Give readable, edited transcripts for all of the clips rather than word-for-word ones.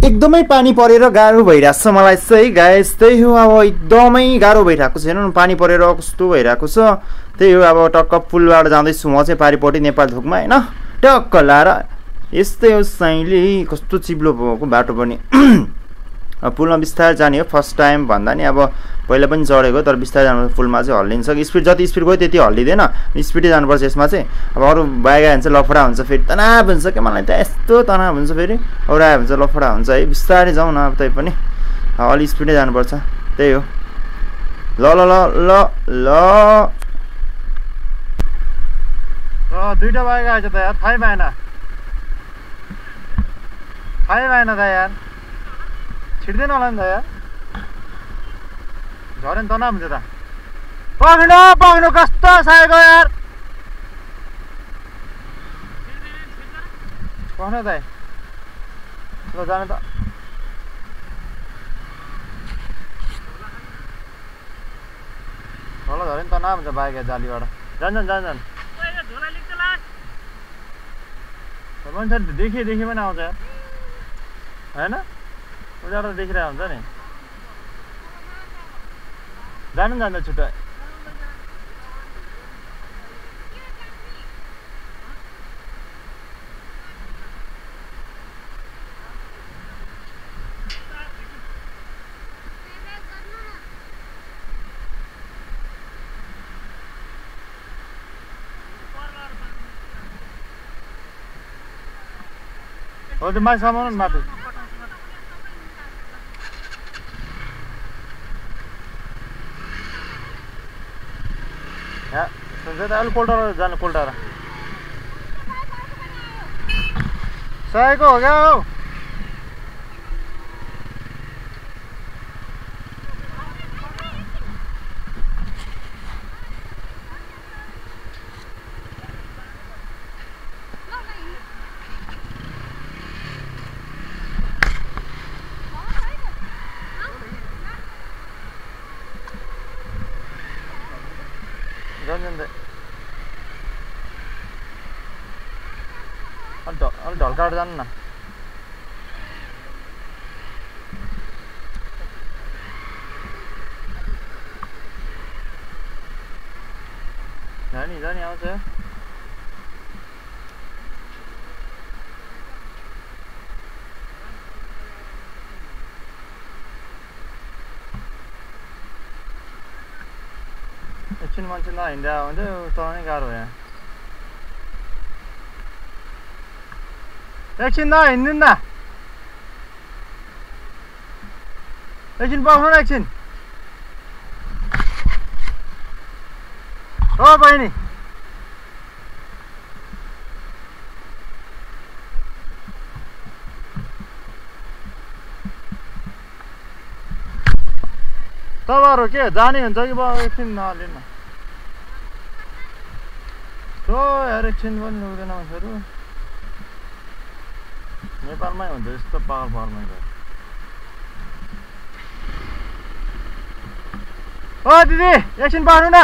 एकदमै पानी परेर गाह्रो भइरहेको छ मलाई चाहिँ गाइस। त्यही हो अब एकदमै गाह्रो भइरहेको छ। हेर्नु पानी परेर कस्तो भइरहेको छ। त्यही हो अब टक्क पुलबाट जाँदैछु म चाहिँ पारिपट्टि नेपाल थोकमा होइन। टक्क लाएर यस्तै हो साइली। कस्तो चिप्लो भएको बाटो पनि। पुलमा बिस्तारै जाने हो फर्स्ट टाइम भन्दा नि अब पहिला पनि चढेको तर बिस्तारै जानु पुलमा चाहिँ हल्लिन्छ। स्पिड जति स्पिड गयो त्यति हल्लिँदैन। स्पिडै जानुपर्छ यसमा चाहिँ। अब अरू बाइक आयो भने चाहिँ लफडा हुन्छ फेरि तनाव हुन्छ क्या मलाई त यस्तो तनाव हुन्छ फेरि अरू आयो भने चाहिँ लफडा हुन्छ है। बिस्तारै जाउँ न अब तै पनि अलि स्पिडै जानुपर्छ। त्यही हो ल ल ल ल ल दुईटा बाइक आएछ त यार थाहै भएन त यार छिट्दैन होला नि त यार झऱ्यो नि तनाव हुन्छ त पक्नु कस्तो साएको यार पक्नु त ल जानु त होला झऱ्यो नि तनाव हुन्छ बाइक जालीबाट जान्छन् मान्छे देखि पनि आउँछ यार होइन उनीहरू देखिरहेको हुन्छ नि जान्छ छुट्टै हो त्यो माथि सामान माथि अलि पोल्टाएर जानु पोल्टाएर सहेको हो क्या हौ अलि ढल्काएर जानु न जानी आउँछ एकछिन मान्छे नहिँड्दा हुन्छ चलाउनै गाह्रो यहाँ एकछिन नहिँड्नु न एकछिन बस्नु न एकछिन हो बहिनी तपाईँहरू के जाने हुन्छ कि एकछिन नलिनु हो यार एकछिन पनि लुक्दैन मान्छेहरू नेपालमै हुन्छ यस्तो पागलमै ओ दिदी एकछिन बस्नु न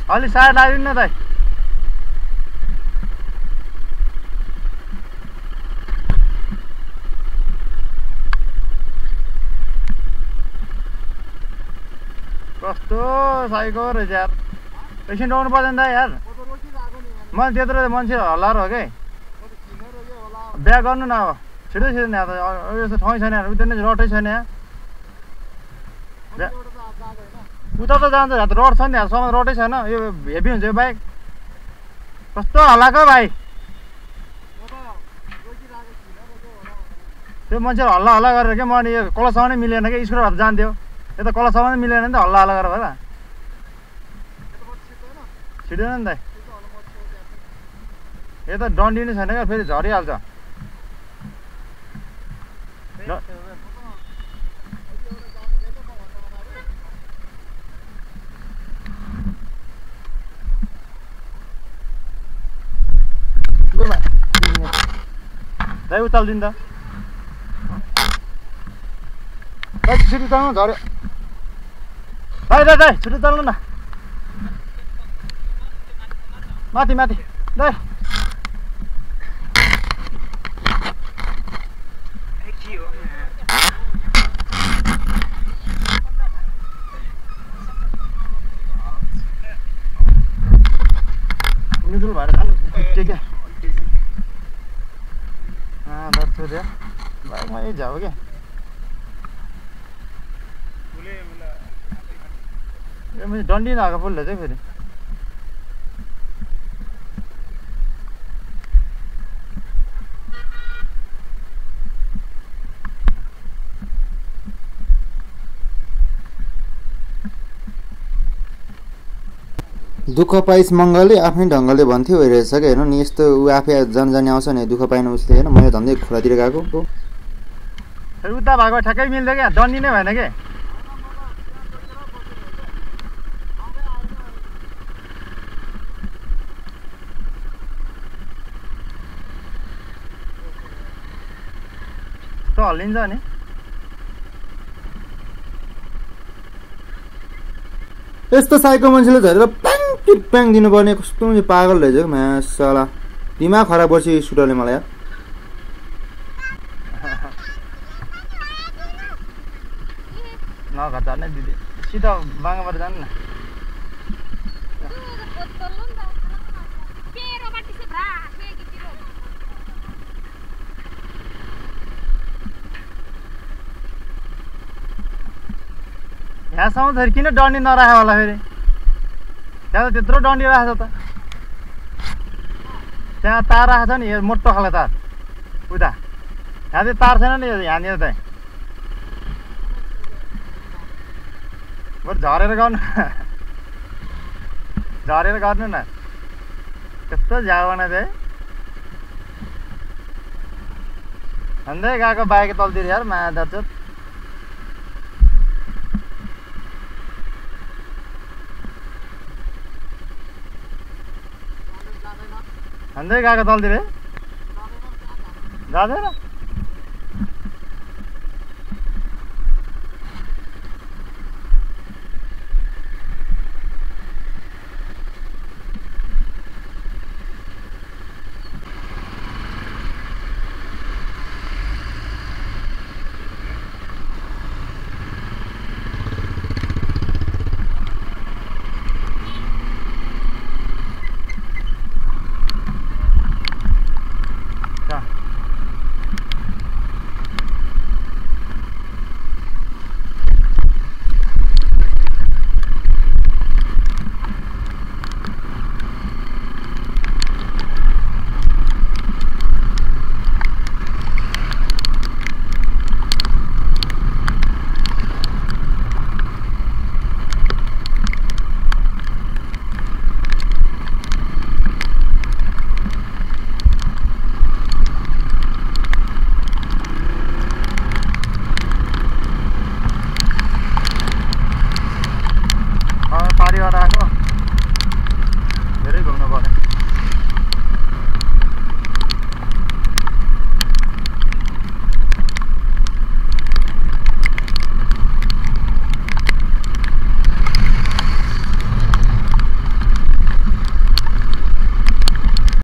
अलि सायद लगाइदिनु न दाइ कस्तो साइको रहेछ यार एकछिन रोक्नु पर्दैन दाइ यार मैले त्यत्रो मान्छे हल्लाएर हो कि बिहा गर्नु न अब छिटो छिटो नि अब यस्तो ठाउँ छैन उता नै रोडै छैन यहाँ उता त जान्छ रोड छ नि समय रोडै छैन यो हेभी हुन्छ यो बाइक कस्तो हल्लाको भाइ त्यो मान्छेहरू हल्ला हल्ला गरेर क्या म अनि यो कलसम्म नै मिलेन क्या स्कुलबाट जान्थ्यो यता कलसम्म नै मिलेन नि त हल्ला हल्ला गरेर भएर छिट्दैन नि त यता डन्डी नै छैन क्या फेरि झरिहाल्छ दाइ उचालिदिनु त दाइ छिटो चल्नु झऱ्यो दाइ दाइ दाइ छिटो चल्नु न माथि माथि दाइ निदुल भएर जानु के क्या दस बजे बाइकमा यही जाऊ क्या डन्डी नआएको पुलले चाहिँ फेरि दुःख पाइस मङ्गलले आफ्नै ढङ्गले भन्थ्यो रहेछ क्या हेर्नु नि यस्तो ऊ आफै जानी आउँछ नि दुःख पाएन उसले होइन मैले धन्दै खोलातिर गएको उता भएको ठ्याक्कै मिल्छ क्या डन्डी नै भएन क्या त हल्लिन्छ नि यस्तो साइको मान्छेले झरेर प्याङ टिप्याङ दिनुपर्ने कस्तो मान्छे पागल रहेछ क्या मासला दिमाग खराब गर्छ यो सुटरले मलाई यार नघर झर्नै दिदी सिधा बाङ्गाबाट जानु न यहाँसम्म फेरि किन डन्डी नराख्यो होला फेरि त्यहाँ त त्यत्रो डन्डी राखेको छ त त्यहाँ तार राखेको छ नि यो मोटो खाले तार उता यहाँ चाहिँ तार छैन नि यहाँनिर चाहिँ बरु झरेर गर्नु झरेर गर्नु न कस्तो झ्याउना चाहिँ भन्दै गएको बाइक तलतिर यार मादर भन्दै गएको तलतिर जाँदैन